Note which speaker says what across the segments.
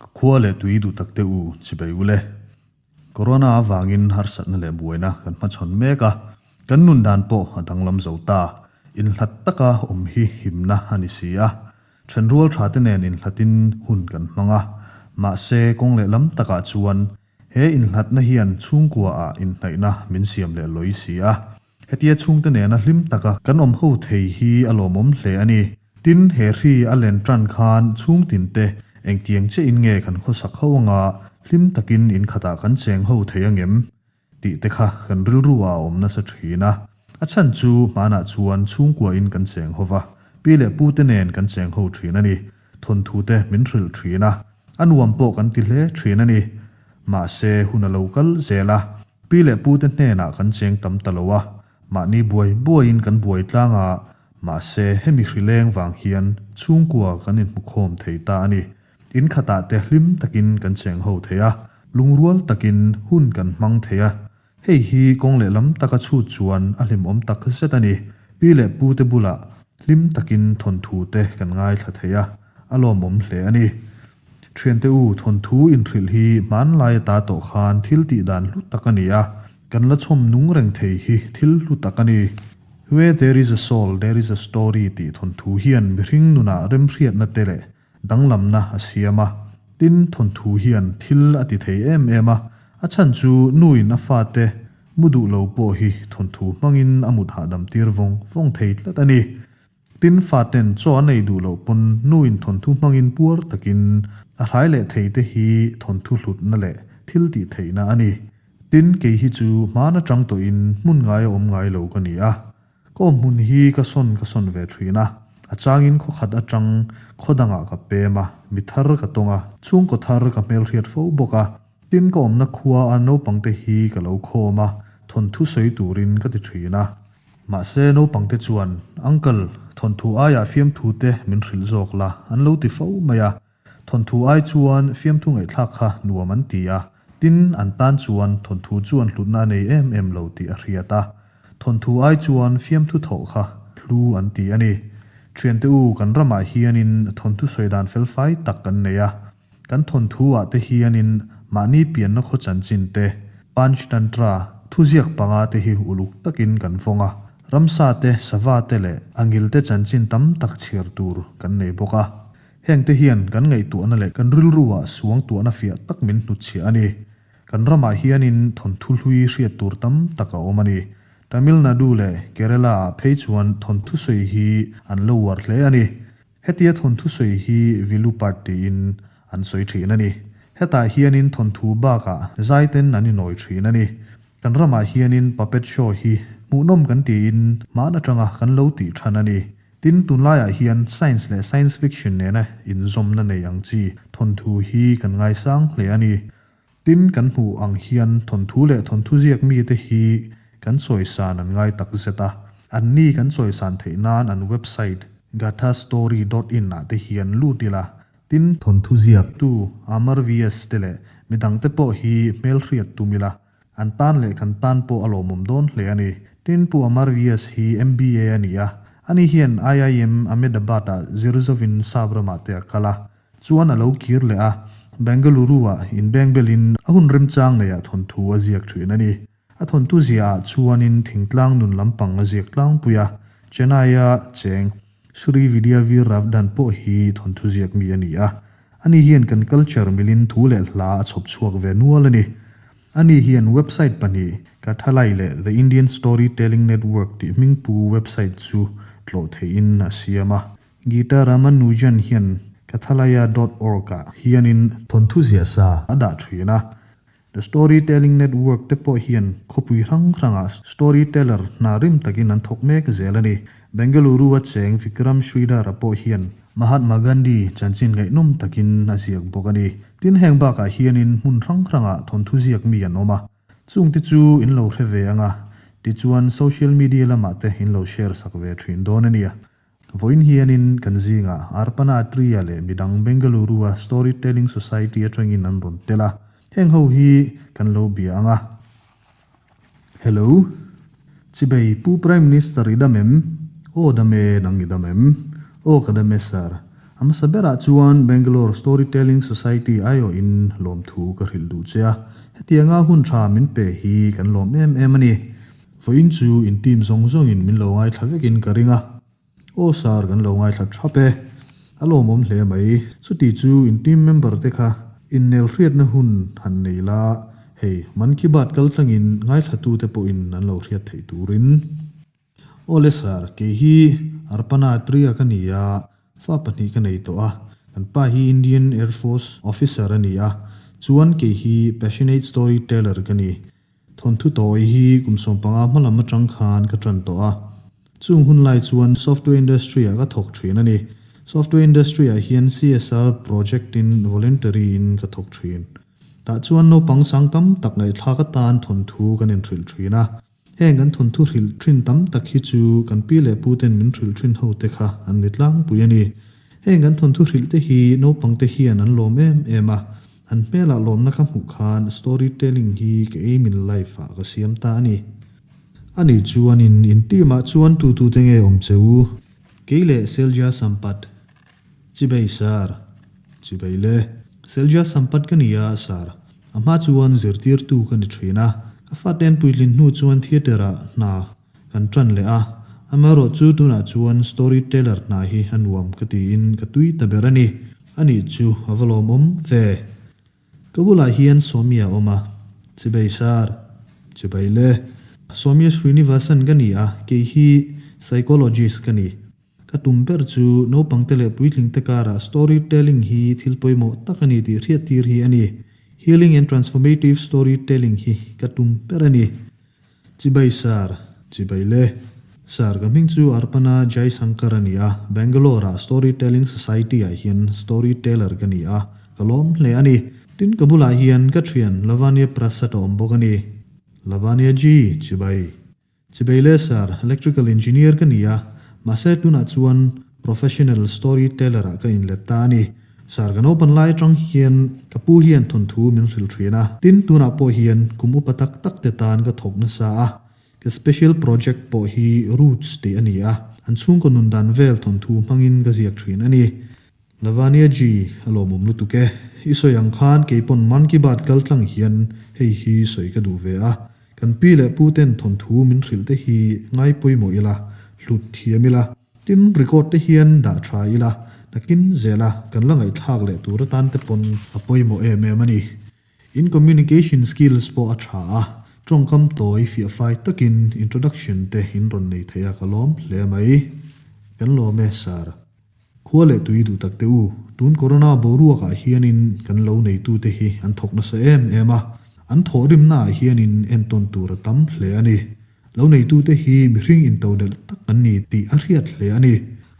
Speaker 1: Ka khua leh tui duh tak te u chibei ule. Corona avangin harsatna leh buaina kan hmachhawn mek a, kan nun dan pawh a danglam zo ta. Inhlat taka awm hi himna a ni si a. Thenrual tha te nen inhlatin hun kan hmang a, mahse kawng leh lam takah chuan he inhlatna hian chhungkua ah inhnaihna min siam leh lawi si a. Hetia chhungte nena hlim taka kan awm ho thei hi a lawmawm hle a ni. Tin, he hri a len tan khan chhungtin te engtiang chiahin nge kan khawsak ho anga hlim takin inkhatah kan cheng ho thei angem tih te kha kan rilru ah a awm nasa thin a. A chhan chu hmanah chuan chhungkuain kan cheng ho va, pi leh pu te nen kan cheng ho thin a ni. Thawnthu te min hrilh thin a, a nuam pawh kan ti hle thin a ni. Mahse, hun a lo kal zel a, Pi leh pute hnenah kan cheng tam ta lo a, mahni buai buaiin kan buai tlang a, mahse hemi hrileng vang hian chhungkua kan inhmukhawm thei ta a ni. In khatah te hlim takin kan cheng ho thei a, lungrual takin hun kan hmang thei a, hei hi kawng lehlam taka chhut chuan a hlimawm tak zet a ni. Pi leh pute bulah hlim takin thawnthu te kan ngaithla thei a, a lawmawm hle a ni. Thiante u, thawnthu inhrilh hi hmanlai ata tawh khan thil tih dan hlu tak a ni a, kan la chhawm nung reng thei hi thil hlu tak a ni. Where there is a soul, there is a story tih thawnthu hian mihring nunah remhriatna te leh danglamna a siam a. Tin, thawnthu hian thil a ti thei em em a, a chhan chu nuin a fate mu duh lo pawh hi thawnthu hmangin a mut hahdam tir vawng vawng thei tlat a ni. Tin faten chaw an ei duh loh pawn nu in thawnthu hmangin puar takin a hrai leh thei te hi thawnthu hlutna leh thil tih theihna a ni. Tin kei hi chu hman atang tawhin hmun ngai a awm ngai lo ka ni a. Ka awm hmun hi ka sawn ka sawn ve thin a. A changin khaw khat atang khaw dangah ka pem a, mi thar ka tawng a, chhungkaw thar ka hmelhriat fo bawk a. Tin ka awmna khua a naupangte hi ka lo khawm a, thawnthu sawi turin ka ti thin a. Mahse, naupangte chuan, Uncle, thawnthu aiah fiamthu te min hrilh zawk la, an lo ti fo mai a. Thawnthu ai chuan fiamthu ngaihthlak kha nuam an ti a, tin, an tan chuan thawnthu chuan hlutna a nei em em lo tih a hriat a. Thawnthu ai chuan fiamthu thawh kha hlu an ti a ni. Thiante u, kan ramah hianin thawnthu sawi dan felfai tak kan nei a. Kan thawnthu ah te hianin mahni pianna khaw chanchin te, Panchtantra, thuziak panga te hi uluk takin kan vawng a, ramsa te, sava te leh angil te chanchin tam tak chhiar tur kan nei bawk a. Heng te hian kan ngaihtuahna leh kan rilru ah suangtuahna fiah tak min hnutchhiah a ni. Kan ramah hianin thawnthu hlui hriat tur tam tak a awm a ni. Tamil Nadu leh Kerala ah phei chuan thawnthu sawi hi an lo uar hle a ni. Hetia thawnthu sawi hi Vilu part tiin an sawi thin a ni. Hetah hianin thawnthu bakah zaiten an inawi thin a ni. Kan ramah hianin puppet show hi hmuhnawm kan tiin hman atanga kan lo tih than a ni. Tin, tunlaiah hian science leh science fiction nena inzawmna nei ang chi thawnthu hi kan ngaisang hle a ni. Tin, kan hmuh ang hian thawnthu leh thawnthu ziak mite hi kan chawisan an ngai tak zet a. Anni kan chawisan theih nan an website gathastory dot in ah te hian lut ila, tin, thawnthu ziaktu Amar VS te leh midangte pawh hi hmelhriat tum ila, an tan leh kan tan pawh a lawmawm dawn hle a ni. Tin, Pu Amar VS hi MBA a ni a, ani hian IIM Ahmedabad ah zir zovin sap ramah te a kal a, Chuan a lo kir leh a, Bengaluru-ah inbengbelin a hun remchang neiah thawnthu a ziak thin a ni. A thawnthu ziahah chuanin thingtlang nun lampang a ziak tlangpui a, Chennai-a cheng Sri Vidya Veer Ravdhan pawh hi thawnthu ziak mi a ni a. Ani hian kan culture milin thu leh hla a chhawp chhuak ve nual a ni. Ani hian website pahnih, Kathalai leh The Indian Storytelling Network tih hmingpu website chu tlawh theihin a siam a. Geeta Ramanujan hian Kathalaya dot org ah hianin thawnthu ziah sa a dah thin a. The Storytelling Network te pawh hian khawpui hrang hrangah storyteller hna rim takin an thawk mek zel a ni. Bengaluru a cheng Vikram Sridhar-a pawh hian Mahatma Gandhi chanchin ngaihnawm takin a ziak bawk a ni. Tin heng bakah hianin hmun hrang hrangah thawnthu ziak mi an awm a. Chungte chu in lo hre ve ang a, tichuan social media lamah te in lo share sak ve thin dawn a nia. Vawiin hianin kan zingah Arpana Atriya leh midang Bengaluru-a Storytelling Society atangin an rawn tel a, heng ho hi kan lo bia ang a. Hello. Chibei, Pu Prime Minister i dam em? Aw dam e, nang i dam em? Aw ka dam e sir. A hmasa berah chuan Bangalore Storytelling Society aiawhin lawmthu ka hrilh duh che a, hetianga hun tha min pe hi kan lawm em em a ni. Vawiin chu in team zawng zawngin min lo ngaithla vekin ka ring a. Aw sir, kan lo ngaithla thap e. A lawmawm hle mai. Chuti chu in team member te kha innel hriatna hun han nei la, hei Man Ki Baat kal tlangin ngaithlatute pawhin an lo hriat theih turin. Awle sir, kei hi Arpana Tria ka ni a, fa pahnih ka nei tawh a, kan pa hi Indian Air Force officer a ni a, chuan kei hi passionate story teller ka ni. Thawnthu tawi hi kum 15 hma lam atang khan ka tan tawh a, chung hun lai chuan software industry ah ka thawk thin a ni. Software industry ah hian CSR project in voluntary in ka thawk thin. Tah chuan naupang sang tam tak ngaihthlak atan thawnthu kan inhrilh thin a. Heng kan thawnthu hrilh thin tam tak hi chu kan pi leh pu ten min hrilh thin ho te kha an ni tlangpui a ni. Heng kan thawnthu hrilh te hi naupang te hian an lawm em em a, an hmelah lawmna ka hmuh khan story telling hi ka aim in life ah ka siam ta a ni. Ani chuanin in team ah chuan tu tu te nge awm che u? Kei leh Selja Sampat. Chibei sir. Chibei le. Selja Sampat ka ni a, sir. A hma chuan zirtirtu ka ni thin a, ka faten puitlin hnu chuan theatre ah hna kan tan leh a, amaherawh chu tunah chuan story teller hna hi a nuam ka tiin ka tui ta ber a ni. Anih chu a va lawmawm ve. Ka bulah hian Swami a awm a, Chibei sir. Chibei le. Swami Srinivasan ka ni a, kei hi psychologist ka ni. Ka tum ber chu naupangte leh puitlingte karah story telling hi thil pawimawh tak a ni tih hriattir hi a ni. Healing and transformative story telling hi ka tum ber a ni. Chibai sir. Chibai le. Sir, ka hming chu Arpana Jaisankar a ni a, Bangalore ah Story Telling Society ah hian story teller ka ni a, ka lawm hle a ni. Tin, ka bulah hian ka thian Lavanya Prasad a awm bawk a ni. Lavanya ji, chibai. Chibei le sir, electrical engineer ka ni a, mahse tunah chuan professional story teller ah ka inlet ta a ni. Sir, ka naupan lai atang hian ka pu hian thawnthu min hrilh thin a, tin tunah pawh hian kum upa tak tak te tan ka thawk nasa a, ka special project pawh hi Roots tih a ni a, an chhungkaw nun dan vel thawnthu hmangin ka ziak thin a ni. Lavanya ji, a lawmawm lutuk e. I sawi ang khan keipawn Man Ki Baat kal tlang hian hei hi sawi ka duh ve a. Kan pi leh pu ten thawnthu min hrilh te hi ngai pawimawh ila, hlut thiam ila, tin record te hian dah tha ila, nakin zela kan la ngaihthlak leh tur atan te pawn a pawimawh em em a ni. In communication skills pawh a tha a, tawngkam tawi fiahfai takin introduction te in rawn nei thei a ka lawm hle mai. Kan lawm e, Sir. Khua leh tui duh tak teh u, tun corona boruakah hianin kan lo neitute hi an thawk nasa em em a, an thawhrimnaah hianin entawn tur a tam hle a ni. Lo neitute hi mihring intodelh tak an ni tih a hriat hle a ni.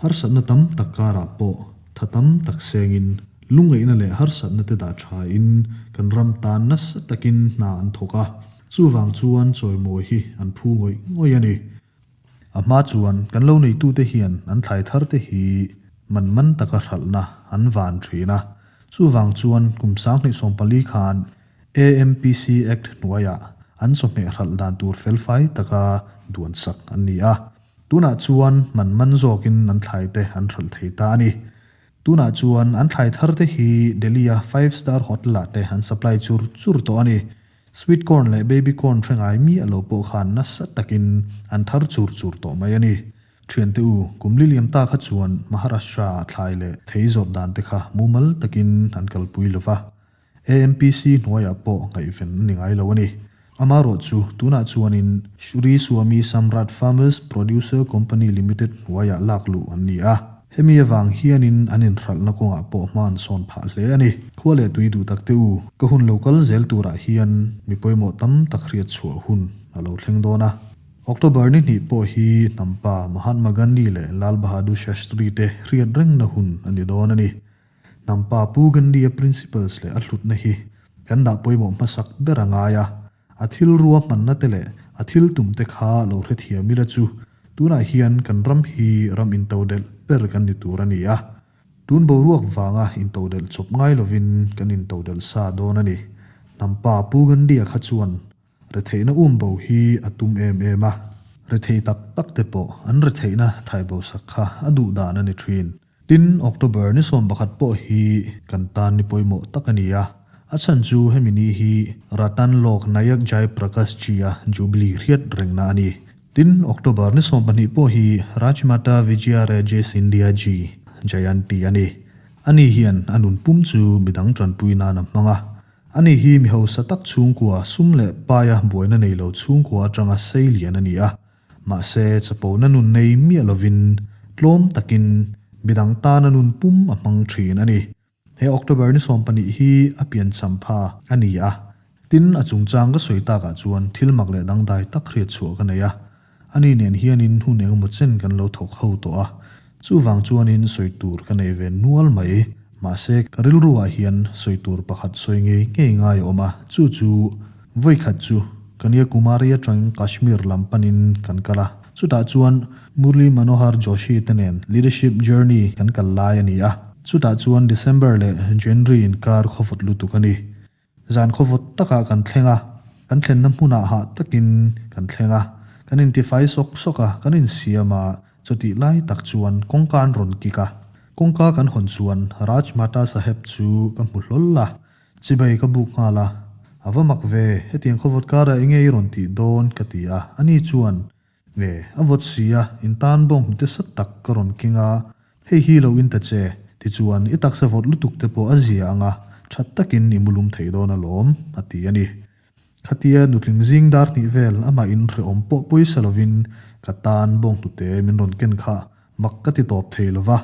Speaker 1: Harsatna tam tak karah pawh tha tam tak sengin lungngaihna leh harsatna te dah thain kan ram tan nasa takin hna an thawk a, chuvang chuan chawimawi hi an phu ngawih ngawih a ni. A hma chuan kan lo neitute hian an thlai thar te hi man man taka hralhna an van thin a, chuvang chuan kum 2014 khan AMPC Act hnuaiah an chawhmeh hralh dan tur felfai taka duan sak an ni a, tunah chuan man man zawkin an thlai te an hralh thei ta a ni. Tunah chuan an thlai thar te hi Delhi-a five star hotel-ah te an supply chur chur tawh a ni. Sweet corn leh baby corn hre ngai miah lo pawh khan nasa takin an thar chur chur tawh mai a ni. Thiante u, kum li liam ta kha chuan Maharashtra-ah thlai leh thei zawrh dan te kha mumal takin an kalpui lo va. AMPC hnuaiah pawh ngaihven a ni ngai lo a ni. Amaherawh chu tunah chuanin Shri Swami Samrat Farmers Producer Company Limited hnuaiah lak luh an ni a. Hemi avang hianin an inhralhna kawngah pawh hma an sawn phah hle a ni. Khua leh tui duh tak te u, ka hun lo kal zel turah hian mi pawimawh tam tak hriat chhuah hun a lo thleng dawn a. October ni hnih pawh hi hnampa Mahatma Gandhi leh Lal Bahadur Shastri te hriat rengna hun a ni dawn a ni. Hnampa Pu Gandhi-a principles leh a hlutna hi kan dah pawimawh hmasak ber a ngai a. A thil ruahmanna te leh a thil tum te kha lo hrethiam ila chu tunah hian kan ram hi ram intodelh ber kan ni tur a ni a. Tun boruak vanga intodelh chawp ngai lovin kan intodelh sa dawn a ni. Hnampa Pu Gandhi-a kha chuan retheihna um bo hi a tum em em a. Rethei tak tak te pawh an retheihna thaibo sak kha a duh dan a ni thin. Tin, October ni 11 pawh hi kan tan ni pawimawh tak a ni a, a chhan chu hemi ni hi Ratan Lok Nayak Jai Prakash Ji-a Jubilee hriat rengna a ni. Tin, October ni 12 pawh hi Rajmata Vijaya Raje Scindia Ji Jayanti a ni. Ani hian a nun pum chu midang tanpui nan a hmang a. Ani hi mi hausa tak chhungkua sum leh paia buaina nei lo chhungkua atanga sei lian a ni a. Mahse, chapona nun nei miah lovin tlawm takin midang tana nun pum a hmang thin a ni. He October ni 12 hi a piancham pha a ni a. Tin, a chungchang ka sawi takah chuan thil mak leh dangdai tak hriat chhuah ka nei a. Ani nen hianin hun engemaw chen kan lo thawk ho tawh a. Chuvang chuanin sawi tur ka nei ve nual mai. Mahse, ka rilruah hian sawi tur pakhat sawi ngei ngei ngai a awm a, chu chu vawikhat chu Kanyakumari atangin Kashmir lam panin kan kal a. Chutah chuan Murli Manohar Joshi te nen Leadership Journey kan kal lai a ni a. Chutah chuan December leh January inkar khawvawt lutuk a ni. Zan khawvawt takah kan thleng a, kan thlenna hmunah hah takin kan thleng a, kan intifai sawk sawk a, kan insiam a, chutih lai tak chuan kawngka an rawn kik a. Kawngka kan hawn chuan Raj Mata Saheb chu ka hmu hlawl a, chibai ka buk nghal a, A va mak ve, hetiang khawvawt karah enge i rawn tih dawn? ka ti a, ani chuan, E, a vawt si a, in tan bawng hnute sat tak ka rawn keng a, hei hi lo in ta che, tichuan i taksa vawt lutuk te pawh a zia ang a, that takin i mulum thei dawn alawm, a ti a ni. Khatia nutling zing dar hnih vel amah in hrehawm pawh pawisa lovin ka tan bawng hnute min rawn ken kha mak ka ti tawp thei lova,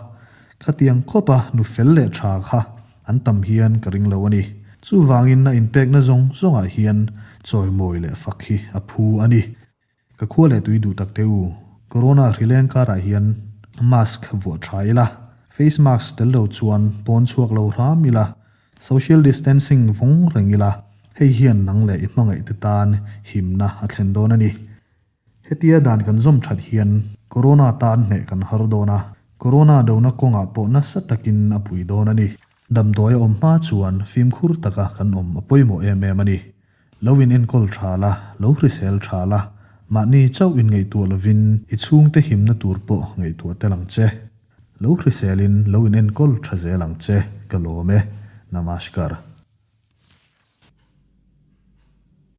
Speaker 1: khatiang khawpa nu fel leh tha kha an tam hian ka ring lo a ni. Chuvangin a inpekna zawng zawngah hian chawimawi leh fak hi a phu a ni. Ka khua leh tui duh tak teh u. Corona hrileng karah hian mask vuah tha ila, face mask tel lo chuan pawn chhuak lo hram ila, social distancing vawng reng ila, hei hian nang leh i hmangaih te tan himna a thlen dawn a ni. Hetia dan kan zawm that hian Corona tan hneh kan har dawn a, Corona dona kawngah pawh nasa takin a pui dawn a ni. Damdawi a awm hma chuan fimkhur taka kan awm a pawimawh em em a ni. Lo in enkawl tha la, lo hrisel tha la, mahni chauh in ngaihtuah lovin i chhungte himna tur pawh ngaihtuah tel ang che. Lo hriselin lo in enkawl tha zel ang che, ka lawm e. Namaskar.